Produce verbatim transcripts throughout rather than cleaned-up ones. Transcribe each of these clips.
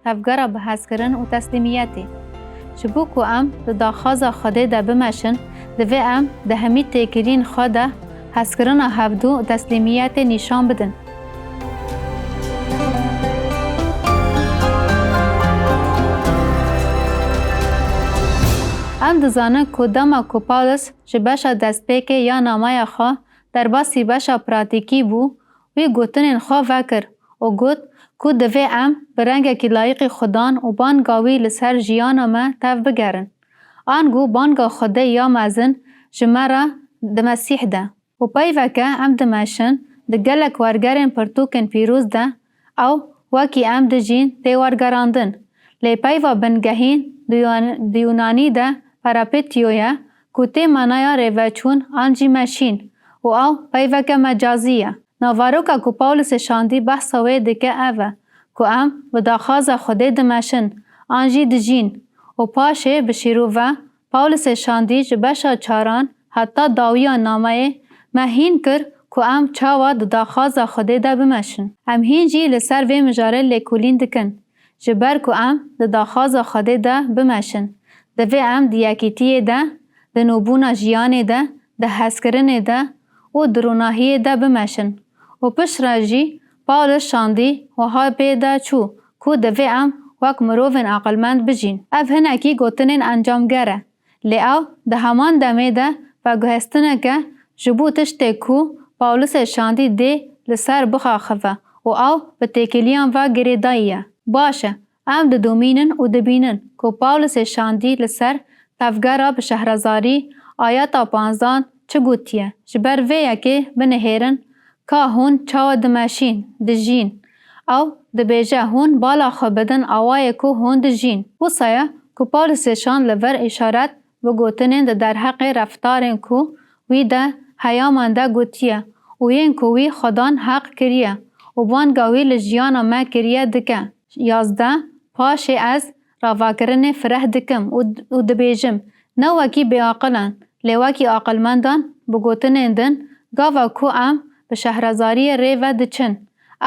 tevgera bi hezkirin û teslîmiyetê. Ji bo ku em di daxwaza Xwedê de bimeşin, divê em di hemî têkiliyên xwe de hezkirina hevdû û teslîmiyetê nîşan bidin. Em dizanin ku dema ku Pawlos ji beşa destpêkê ya namaya xwe derbasî beşa pratîkî bû, wî gotinên xwe vekir û got ku divê em bi rengekî layîqî Xudan û banga wî li ser jiyana me tev bigerin. Ango banga Xwedê ya mezin ji me re di Mesîh de. Û peyveke em dimeşin di gelek wergerên pirtûkên pîroz de, ew wekî em dijîn tê wergerandin. Lê peyva bingehîn di Yunan-, di Yunanî de peripatio ye, ku tê manaya rêveçûn an jî meşîn û ew peyveke mecazî ye. Naveroka ku Pawlosê şandî behsa wê dike ev e, ku em bi daxwaza Xwedê dimeşin an jî dijîn û paşê bi şîrove Pawlosê şandî ji beşa çaran heta dawiya nameyê me hîn kir ku em çawa di daxwaza Xwedê de bimeşin. Em hîn jî li ser vê mijarê lêkolîn dikin. Ji ber ku em di daxwaza Xwedê de bimeşin, divê em di yekîtiyê de, di nûbûna jiyanê de, di hezkirinê de û di ronahiyê de bimeşin. Û piştre jî Pawlos şandî wiha pê de çû ku divê em wek mirovên aqilmend bijîn. Ev hinekî gotinên encamger e. Lê ew di heman demê de veguhestineke ji bo tiştê ku Pawlosê şandî dê li ser bixaxive û ew bi têkiliyan ve girêdayî ye. Baş e, em didomînin û dibînin ku Pawlosê şandî li ser tevgera bi şehrezarî ayeta panzdan çi gotiye. Ji ber vê yekê binihêrin, ka hûn çawa dimeşîn, dijîn. Ew dibêje, hûn bala xwe bidin awayê ku hûn dijîn. Wisa ye ku Pawlosê şand li vir îşaret bi gotinên di derheqê reftarên ku wî di heyaman de gotiye û yên ku wî Xudan heq kiriye û banga wî li jiyana me kiriye dike. Yazdeh, paşê ez ravakirinê fireh dikim û, û dibêjim, ne wekî bêaqilan, lê wekî aqilmendan, bi gotinên din, gava ku em bi şehrezariyê rê ve diçin,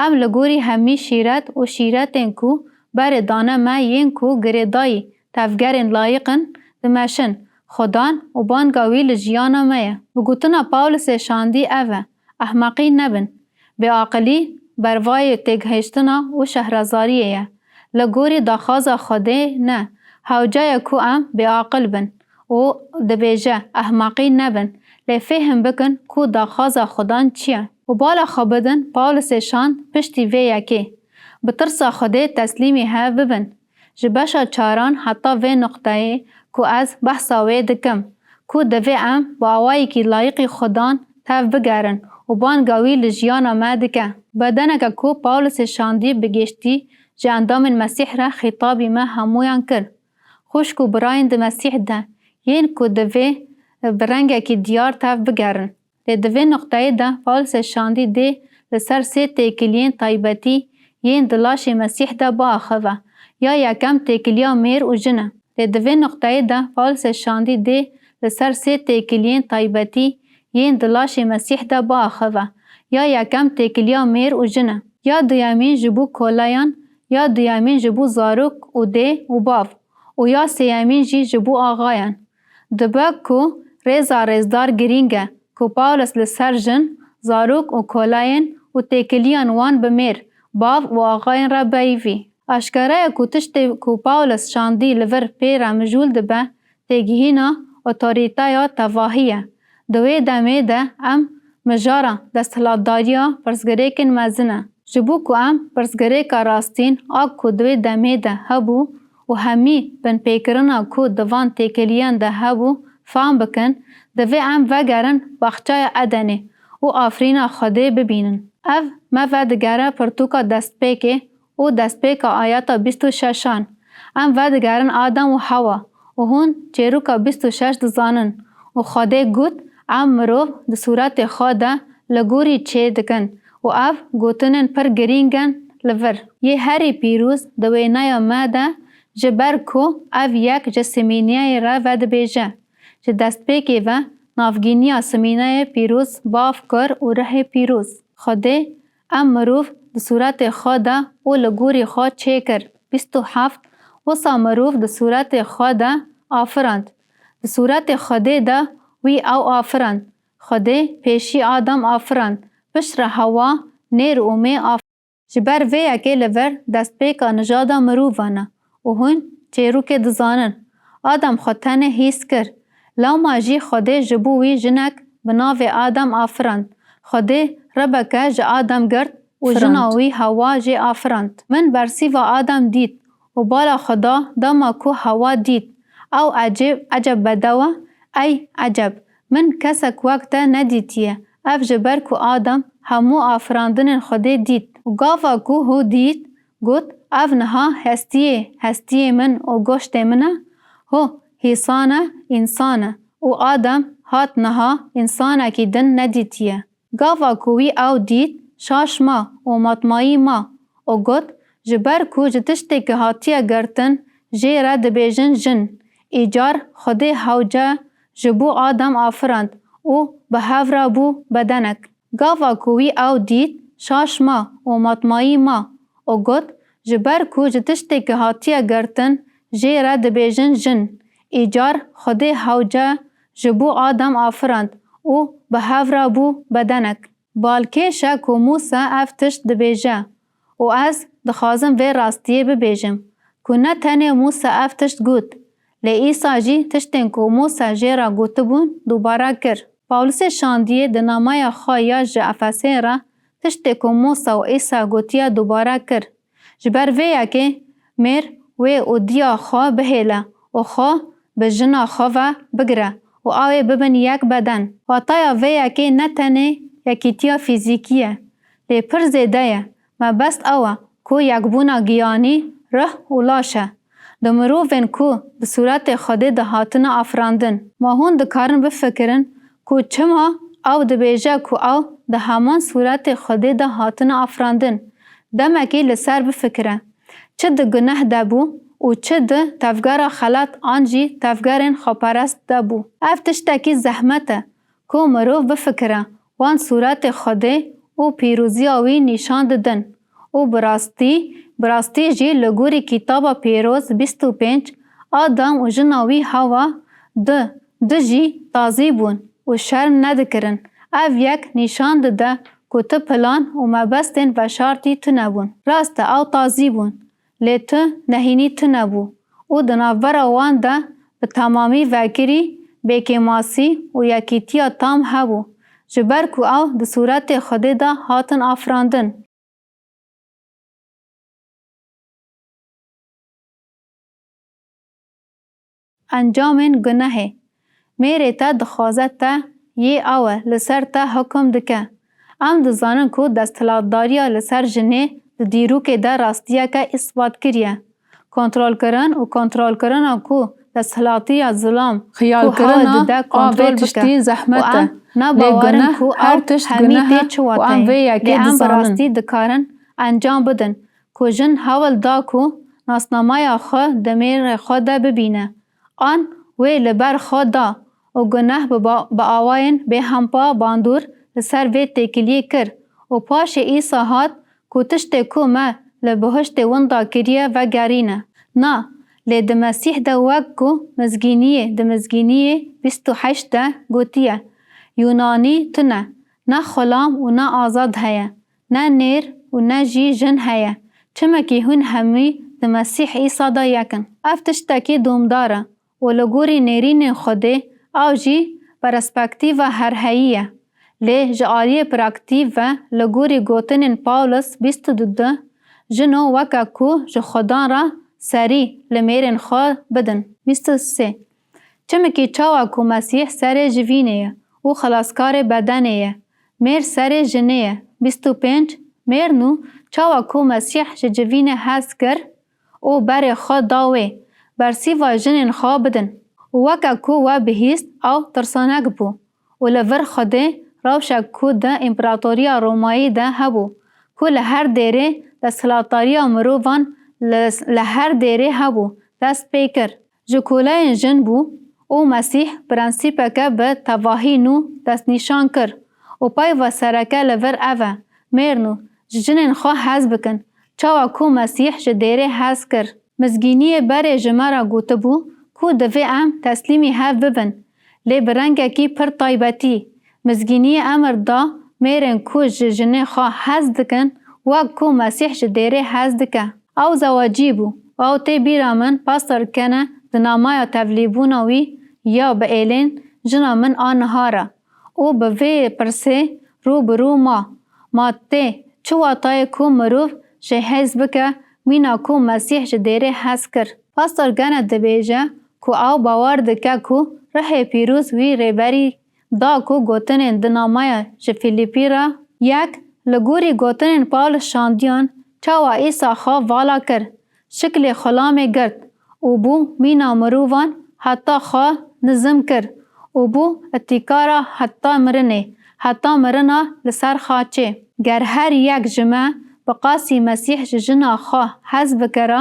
em li gorî hemî şîret û şîretên ku berê dane me yên ku girêdayî tevgerên layîq in, dimeşin, Xudan û banga wî li jiyana me ye. Bi gotina Pawlosê şandî ev e, ehmeqî nebin. Bêaqilî bervayê têgihiştina û şehrezariyê ye. Li gorî daxwaza Xwedê ne. Hewce ye ku em bêaqil bin û dibêje, ehmeqî nebin, lê fêhm bikin ku daxwaza Xudan çi ye. Û bala xwe bidin Pawlosê şand piştî vê yekê. Bi tirsa Xwedê teslîmî hev bibin. Ji beşa çaran heta vê nuqteyê ku ez behsa wê dikim, ku divê em bi awayekî layîqî Xudan tev bigerin û banga wî li jiyana me dike. Bedeneke ku Pawlosê şandî bi giştî ji endamên Mesîh re xîtabî me hemûyan kir. Xwişk û birayên di Mesîh de, yên ku divê bi rengekî diyar tev bigerin. Lê di vê nuqteyê de Pawlosê şandî dê li ser sê têkiliyên taybetî yên di laşê Mesîh de biaxive. Ya yekem têkiliya mêr û jin e. Lê di vê nuqteyê de Pawlosê şandî dê li ser sê têkiliyên taybetî yên di laşê Mesîh de biaxive. Ya yekem têkiliya mêr û jin e. Ya duyemîn ji bo koleyan, ya duyemîn ji bo zarok û dê û bav û ya sêyemîn jî ji bo axayan. Dibe ku rêza rêzdar girîng e ku Pawlos li ser jin, zarok û kolayên û têkiliyan wan bi mêr, bav û axayên re beyivî. Aşkere ye ku tiştê ku Pawlos şandî li vir pê re mijûl dibe, têgihîna otorîteya tevahî ye. Di wê demê de em mijara desthilatdariya pirsgirêkên mezin e. Ji bo ku em pirsgirêka rastîn a ku di wê demê de hebû û hemî binpêkirina ku di van têkiliyan de hebû fam bikin, divê em vegerin baxçeya Edenê û afirîna Xwedê bibînin. Ev me vedigere pirtûka destpêkê û destpêka ayeta bîst û şeşan. Em vedigerin Adem û Hewa û hûn çêroka bîst û şeş dizanin. Û Xwedê got, em mirov di sûretê xwe de li gorî çêdikin û ev gotinên pir girîng in li vir. Yê herî pîroz di wêneya me de, ji ber ku ev yek ji simîniyeyê re vedibêje. Ji destpêkê ve navgîniya simîneyê pîroz, Bav, Kur û Ruhê Pîroz. Xwedê em mirov di sûretê xwe de û li gorî xwe çêkir. bîst û heft, Wisa mirov di sûretê xwe de afirand. Di sûretê Xwedê de wî ew afirand. Xwedê pêşî Adam afirand, piştre Hewa, nêr û mê afirand. Ji ber vê yekê li vir destpêka nijada mirovan e û hûn çêrokê dizanin. Adam xwe tenê hîs kir. Lewma jî Xwedê ji bo wî jinek bi navê Adam afirand. Xwedê Rebeke ji Adam girt û jina wî Hewa jê afirand. Min bersîva Adam dît û bala xwe da dema ku Hewa dît. Ew ecêb, eceb bedew e, ey eceb, min kesek wek te nedîtiye. Ev ji ber ku Adam hemû afirandinên Xwedê dît. Û gava ku hû dît, got, Ev niha hestiyê, hestiyê min û goştê min e. Ho, hîsan e, însan e. Û Adam hat niha însanekî din nedîtiye. Gava ku wî ew dît, şaş ma û matmayî ma û got, Ji ber ku ji tiştê ku hatiye girtin, jê re dibêjin jin. Îcar Xwedê hewce ji bo Adam afirand û bi hev re bû bedenek. Gava ku wî ew dît, şaş ma û matmayî ma û got, Ji ber ku ji tiştê ku hatiye girtin, jê re dibêjin jin. Îcar Xwedê hewce ji bo Adam afirand û bi hev re bû bedenek. Balkêş e ku Mûsa ev tişt dibêje û ez dixwazim vê rastiyê bibêjim ku ne tenê Mûsa ev tişt got, lê Îsa jî tiştên ku Mûsa jê re gotibûn dubare kir. Pawlûsê şandiyê di nameya xwe ya ji Efesê re tiştê ku Mûsa û Îsa gotiye dubare kir. Ji ber vê yekê mêr wê û diya xwe bihêle û xwe bi jina xwe ve bigire û ew ê bibin yek beden. Wataya vê yekê ne tenê yekîtiya fîzîkî ye, lê pir zêde ye. Mebest ew e ku yekbûna giyanî, ruh û laş e. Di mirovên ku di sûretê Xwedê de hatine afirandin. Ma hûn dikarin bifikirin ku çima ew dibêje ku ew di heman sûretê Xwedê de hatine afirandin? Demekî li ser bifikire. Çi di guneh de bû û çi di tevgera xelat an jî tevgerên xweperest de bû. Ev tiştekî zehmet e ku mirov bifikire, wan sûretê Xwedê û pîroziya wî nîşan didin. Û bi rastî, bi rastî jî li gorî Kitaba Pîroz bîst û pênc, Adam û jina wî Hewa du, du jî tazî bûn û şerm nedikirin. Ev yek nîşan dide ku tu plan û mebestên veşartî tune bûn. Rast e, ew tazî bûn, lê tu nehînî tune bû û di navbera wan de bi temamî vekirî, bêkêmasî û yekîtiya tam hebû, ji ber ku ew di sûretê Xwedê de hatin afirandin. Encamên gunehê. Mêrê te dixwaze te yê ew e, li ser te hukum dike. Em dizanin ku desthilatdariya li ser jinê di dîrokê de rastiyeke îsbat kiriye. Kontrolkirin û kontrolkirina ku desthilatiya zilam ku Xiyalkirina hewl dide a vê kontrol bike tiştî û zehmet e. Em nabawerin ku ew hemî tê çi wateyê, lê em bi rastî dikarin encam bidin ku jin hewl da ku nasnameya xwe di mêrê xwe de bibîne, an wê li ber xwe da û guneh bi ba-, bi awayên bêhempa bandor li ser vê têkiliyê kir û paşê Îsa hat ku tiştê ku me li bihuştê winda kiriye vegerîne. Na, lê di Mesîh de wek ku mizgîniyê, di mizgîniyê bîst û heşt de gotiye, Yûnanî tune, ne xulam û ne azad heye, ne nêr û ne jî jin heye, çimekî hûn hemî di Mesîh Îsa de yek in. Ev tiştekî domdar e û li gorî nêrînên Xwedê ew jî perspektîva herheyî ye. Lê ji aliyê praktîk ve li gorî gotinên Pawlos bîst û du, jino weke ku ji Xudan re serî li mêrên xwe bidin. Bîst û sê. Çimkî çawa ku Mesîh serê civînê ye û xilaskarê bedenê ye, mêr serê jinê ye. Bîst û pênc. Mêr nû çawa ku Mesîh ji civînê hez kir û berê xwe da wê, bersîva jinên xwe bidin. Û weke ku we bihîst, ew tirsanek bû û li vir Xwedê rewşek ku di Împeratoriya Romayî de hebû, ku li her dêrê desthilatdariya mirovan li, li her dêrê hebû, dest pê kir. Ji koleyên jin bû û Mesîh prensîpeke bi tevahî nû destnîşan kir û peyva sereke li vir ev e, mêr nû ji jinên xwe hez bikin. Çawa ku Mesîh ji dêrê hez kir. Mizgîniyê berê ji me re gotibû ku divê em teslîmî hev bibin, lê bi rengekî pir taybetî. Mizgîniyê emir da mêrên ku ji jinê xwe hez dikin, wek ku Mesîh ji dêrê hez dike. Ew zewecî bû. Ew tê bîra min, Pastor Kene di namaya tevlîbûna wî ya bi êlên jina min a niha re û bi vê pirsê rû bi rû ma, ma tê çi watayê ku mirov jê hez bike, mîna ku Mesîh ji dêrê hez kir. Pastor Kene dibêje ku ew bawer dike ku Ruhê Pîroz wî rêberî da ku gotinên di namaya ji Fîlîpî re yek, li gorî gotinên Pawlos şandiyan, çawa Îsa xwe vala kir, şiklê xulamê girt û bû mîna mirovan heta xwe nizim kir û bû îtîkara heta mirinê, heta mirina li ser xaçê. Ger her yek ji me bi qasî Mesîh ji jina xwe hez bikira,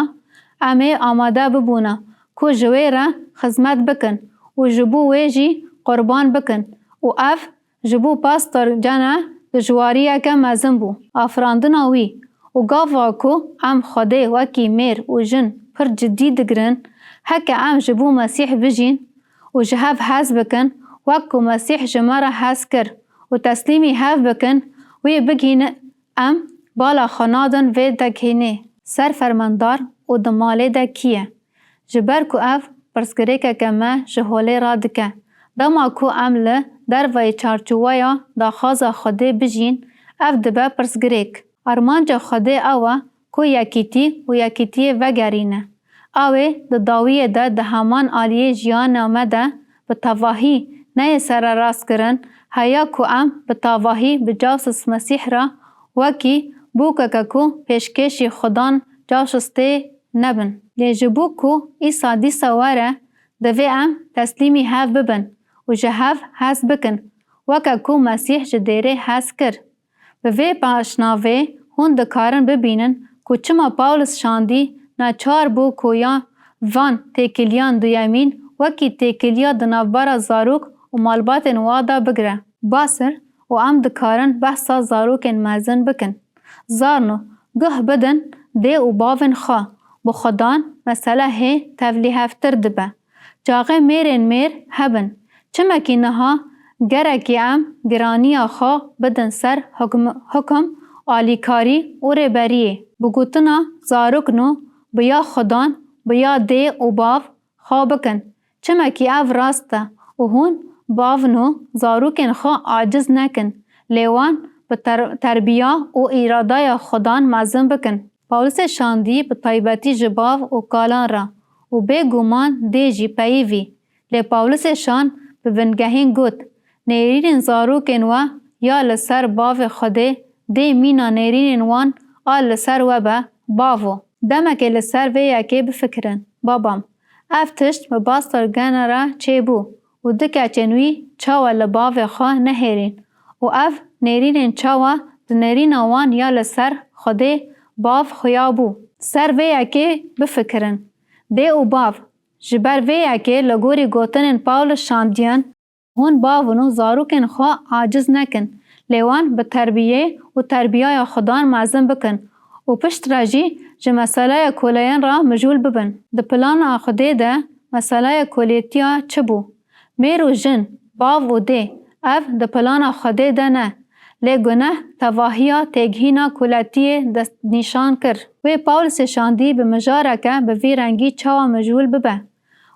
em ê amade bibûna ku ji wê re xizmet bikin û ji bo wê jî qurban bikin û ev ji bo Pastor Cene dijwariyeke mezin bû. Afirandina wî û gava ku em Xwedê wekî mêr û jin pir cidî digirin, heke em ji bo Mesîh bijîn û ji hev hez bikin, wek ku Mesîh ji me re hez kir û teslîmî hev bikin, wê bigihînin, em bala xwe nadin vê degihînê. Ser fermandar û di malê de kî ye? Ji ber ku ev pirsgirêkeke me ji holê radike. Dema ku em li derveyî çarçoweya daxwaza Xwedê bijîn, ev dibe pirsgirêk. Armanca Xwedê ew e ku yekîtî û yekîtiyê vegerîne. Ew ê di dawiyê de di heman aliyê jiyana me de bi tevahî neyê sererastkirin, heya ku em bi tevahî bi Cawsis Mesîh re wekî bûkeke ku pêşkêşî Xudan cawşistê nebin. Lê ji bo ku Îsa dîsa were, divê em teslîmî hev bibin û ji hev hez bikin, weke ku Mesîh ji dêrê hez kir. Bi vê paşnavê hûn dikarin bibînin ku çima Pawlos şandî neçar bû ku ya van têkiliyan duyemîn wekî têkiliya di navbera zarok û malbatên wa de bigire. Basir û em dikarin behsa zarokên mezin bikin. Zarno, guh bidin dê û bavên xwe, bi Xudan mesele hê tevlîhevtir dibe. Çaxê mêrên mêr hebin. Çimekî niha gerekî em giraniya xwe bidin ser hukm-, hukum, alîkarî û rêberiyê. Bi gotina zarokno, bi ya Xudan, bi ya dê û bav xwe bikin. Çimekî ev rast e û hûn bavno zarokên xwe aciz nekin, lê wan bi ter-, terbiya û îradaya Xudan mezin bikin. Pawlisê şandî bi taybetî ji bav û kalan re û bêguman dê jî peyivî. Lê Pawlisê şand bi bingehîn got, nêrînên zarokên we ya li ser bavê Xwedê dê mîna nêrînên wan a li ser we be, bavo. Demekê li ser vê yekê bifikirin, babam. Ev tişt bi Bastor Gene re çêbû û du keçên wî çawa li bavê xwe nehêrîn û ev nêrînên çawa di nêrîna wan ya li ser Xwedê bav xuya bû. Ser vê yekê bifikirin. Dê û bav, ji ber vê yekê li gorî gotinên Pawlos şandiyan, hûn bavin û zarokên xwe aciz nekin, lê wan bi terbiyê û terbiyaya Xudan mezin bikin û piştre jî ji meselaya koleyan re mijûl bibin. Di plana Xwedê de meselaya koletiya çi bû? Mêr û jin, bav û dê, ev di plana Xwedê de ne. Lê guneh tevahiya têgihîna koletiyê destnîşan kir. Wê Pawlisê şandî bi mijareke bi vî rengî çawa mijûl bibe?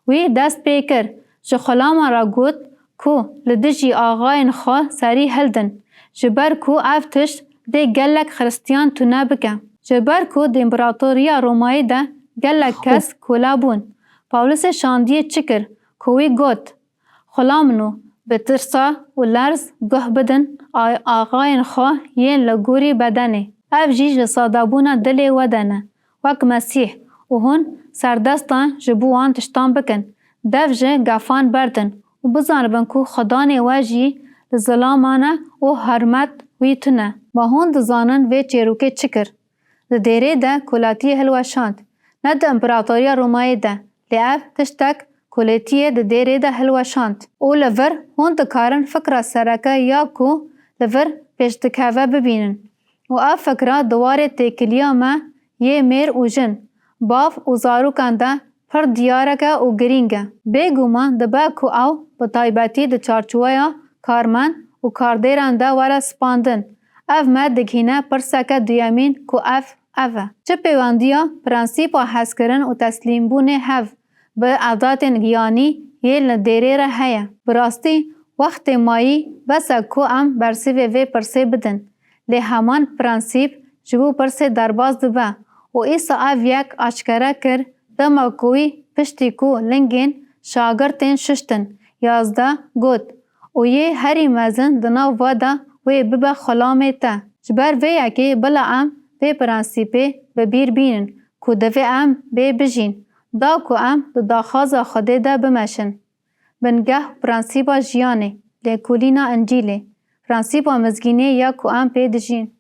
Wî dest pê kir, ji xulaman re got ku li dijî axayên xwe serî hildin, ji ber ku ev tişt dê gelek Xiristiyan tune bike. Ji ber ku di Împeratoriya Romayê de gelek kes kole bûn, Pawlisê şandiyê çi kir ku wî got, Xulamno, bi tirsa û lerz guh bidin a-, axayên xwe yên li gorî bedenê. Ev jî ji sadebûna dilê we de ne, wek Mesîh, û hûn serdestan ji bo wan tiştan bikin. Dev ji gefan berdin û bizanibin ku Xudanê we jî li zilaman e û hurmet wî tune. Ma hûn dizanin vê çêrokê çi kir? Di dêrê de kolatiyê hilweşand, ne di Împeratoriya Romayê de, lê ev tiştek koletiyê di dêrê de hilweşand. Û li vir hûn dikarin fikra sereke ya ku li vir pêşdikeve bibînin. Û ev fikra di warê têkiliya me yê mêr û jin, bav û zarokan de pir diyarek e û girîng e. Bêguman dibe ku ew bi taybetî di çarçoweya karmend û kardêran de were spandin. Ev me digihîne pirseke duyemîn ku ev, ev e. Çi pêwendiya prensîpa hezkirin û teslîmbûnê hev bi evdatên giyanî yê li dêrê re heye? Bi rastî wextê mayî bes e ku em bersivê vê pirsê bidin. Lê heman prensîp ji bo pirsê derbas dibe û îsa ev yek aşkere kir, dema ku wî piştî ku lingên şagirtên şiştin, yazdeh got, û yê herî mezin di nav we de wê bibe xulamê te. Ji ber vê yekê bila em vê prensîpê bi bîr bînin ku divê em bê bijîn, da ku em di daxwaza Xwedê de bimeşin. Bingeh û prensîpa jiyanê, lêkolîna Încîlê, prensîpa mizgînê ya ku em pê dijîn.